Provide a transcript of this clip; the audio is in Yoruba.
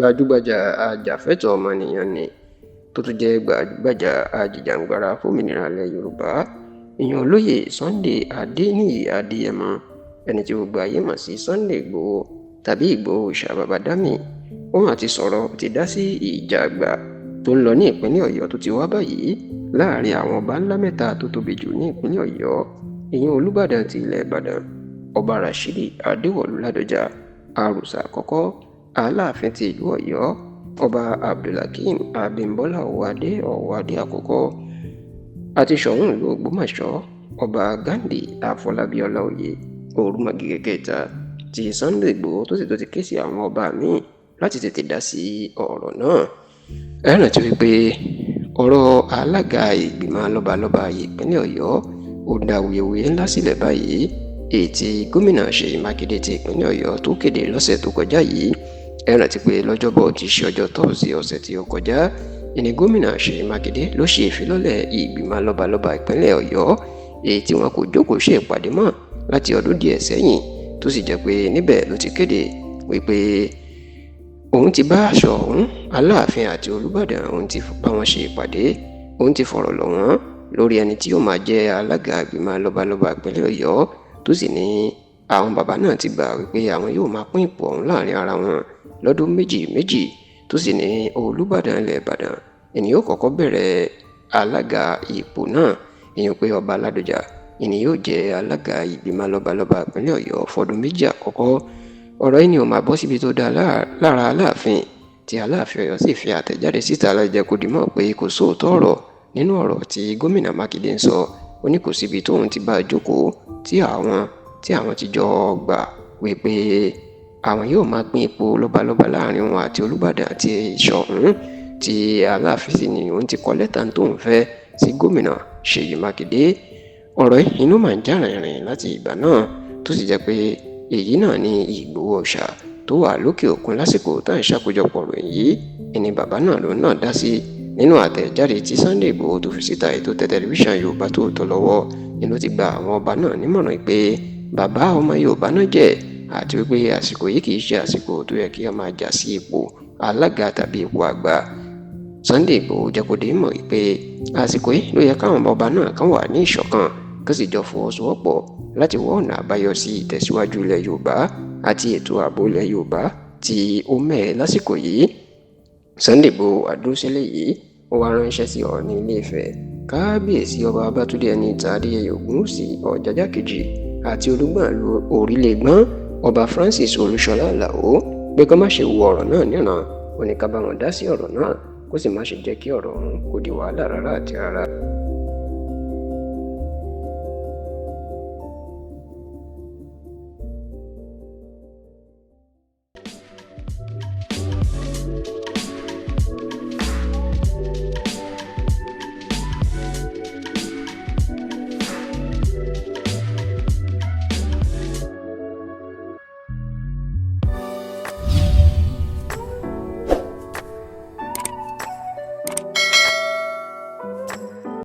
Gbajúgbajà ajàfẹ́tọ̀ọ́ ọmọnìyàn ni tó tún jẹ́ gbajúgbajà ajìjàǹgbara fómìnira ilẹ̀ Yorùbá, ìyẹn olóyè Sunday Adéníyì Adéyẹmọ, ẹni tí gbogbo ayé mọ̀ sí Sunday Ìgbòho tàbí Ìgbòho Òòṣà Bàbá Dámì. Òun àti sọ̀rọ̀ ti dá sí ìjà àgbà tó ń lọ ní ìpínlẹ̀ Ọ̀yọ́ tó ti wá báyìí láàrin àwọn ọba ńlá mẹ́ta tó tóbi jù ní ìpínlẹ̀ Ọ̀yọ́, ìyẹn Olúbàdàn ti ilẹ̀ Ìbàdàn, Ọba Rashidi Adéwọ̀lú Ládọjà Àrùsà àkọ́kọ́, Aláàfin ti ìlú Ọ̀yọ́, Ọba Abdulhakeem Abímbọ́lá Ọwọ́adé Ọwọ́adé àkọ́kọ́, àti Ṣọ̀ún ìlú Ògbómọ̀ṣọ́, Ọba Ghandi Àfọlábí Ọláoyè Òrùmọ̀gìgì kẹta, tí Sunday Ìgbòho tó sì tó ti ké sí àwọn ọba míì láti tètè dá sí ọ̀rọ̀ náà. Ẹ rántí wípé ọ̀rọ̀ alága ìgbìmọ̀ lọ́balọ́ba ìpínlẹ̀ Ọ̀yọ́ ó dá awuyewuye ńlá sílẹ̀ báyìí, èyí tí gómìnà Ṣèyí Mákindé ti ìpínlẹ̀ Ọ̀yọ́ tó kéde lọ́sẹ̀ tó kọjá yìí. Ẹ rántí pé lọ́jọ́bọ̀ tí í ṣe ọjọ́ Tọ́sídẹ̀ẹ́ ọ̀sẹ̀ tí ó kọjá ìní gómìnà Ṣèyí Mákindé ló ṣe ìfilọ́lẹ̀ ìgbìmọ̀ lọ́balọ́ba ìpínlẹ̀ Ọ̀yọ́, èyí tí wọn kò jókòó ṣe ìpàdé mọ́ láti ọdún díẹ̀ sẹ́yìn, tó sì jẹ́ pé níbẹ̀ ló ti kéde wípé òun ti bá Ṣọ̀ún, Aláàfin àti Olúbàdàn, òun ti bá wọn ṣe ìpàdé, òun ti fọ̀rọ̀ lọ̀ wọ́n lórí ẹni tí yóò máa jẹ́ alága ìgbìmọ̀ lọ́balọ́ba ìpínlẹ̀ Ọ̀yọ́, tó sì ní àwọn bàbá náà ti gbà wípé àwọn yóò máa pín ipò ọ̀hún láàrin ara wọn lọ́dún méjì méjì, tó sì ní Olúbàdàn ilẹ̀ Ìbàdàn ẹni yóò kọ́kọ́ bẹ̀rẹ̀ alága ipò náà, ìyẹn pé Ọba Ládọjà ẹni yóò jẹ́ alága ìgbìmọ̀ lọ́balọ́ba ìpínlẹ̀ Ọ̀yọ́ fọdún méjì àkọ́kọ́. Ọ̀rọ̀ yìí ni ó máa bọ́ síbi tó dáa lára Aláàfin, tí Aláàfin Ọ̀yọ́ sì fi àtẹ̀jáde síta láti jẹ́ kó di mọ̀ pé kò sóòótọ́ ọ̀rọ̀ nínú ọ̀rọ̀ tí gómìnà Mákindé ń sọ. Ó ní kò síbi tóun ti bá a jókòó tí àwọn ti jọ gbà wípé àwọn yóò máa pín ipò lọ́balọ́ba láàrin òun àti Olúbàdàn àti Ṣọ̀ún, tí Aláàfin sì ní òun ti kọ lẹ́tà tóun fẹ́ sí gómìnà Ṣèyí Mákindé. Ọ̀rọ̀ yìí inú máa ń já rìnrìn láti ìgbà náà, tó sì jẹ́ pé èyí náà ni Ìgbòho Òòṣà tó wà lókè òkun lásìkò tá à ń ṣàkójọpọ̀ ròyìn yìí, ẹni bàbá náà lòun náà dá sí nínú àtẹ̀jáde tí Sunday Ìgbòho tó fi síta ètò tẹ tẹlifíṣàn Yorùbá Tòótọ́ lọ́wọ́ ni ló ti gba àwọn ọba náà nímọ̀ràn pé bàbá ọmọ Yorùbá náà jẹ́, àti wípé àsìkò yìí kì í ṣe àsìkò tó yẹ kí a máa jà sí ipò alága tàbí ipò àgbà. Sunday Ìgbòho jẹ́ kó di mọ̀ wípé àsìkò yìí ló yẹ káwọn ọba náà kàn wà ní ìṣọ̀kan, kí sì jọ fọwọ́sowọ́pọ̀ láti wá ọ̀nà àbáyọ sí ìtẹ̀síwájú ilẹ̀ Yorùbá àti ètò ààbò ilẹ̀ Yorùbá tí ó mẹ́ẹ̀ lásìkò yìí. Sunday Ìgbòho àdúróṣẹ́lẹ̀ yìí ó wá ránṣẹ́ sí Ọọ̀ni Ilé-Ifẹ̀, Kábíyèsí Ọba Babátúndé Ẹniìtàn Adéyẹyè Ògúnwùsì Ọ̀jájá kejì àti Olúgbọ́n ìlú Orílẹ̀-Ìgbọ́n, Ọba Francis Olúṣọlá Àlàó, pé kó má ṣe wo ọ̀rọ̀ náà níran. Ó ní ká bá wọn dá sí ọ̀rọ̀ náà, kó sì má ṣe jẹ́ kí ọ̀rọ̀ ọ̀hún kó di wàhálà rárá àti rárá.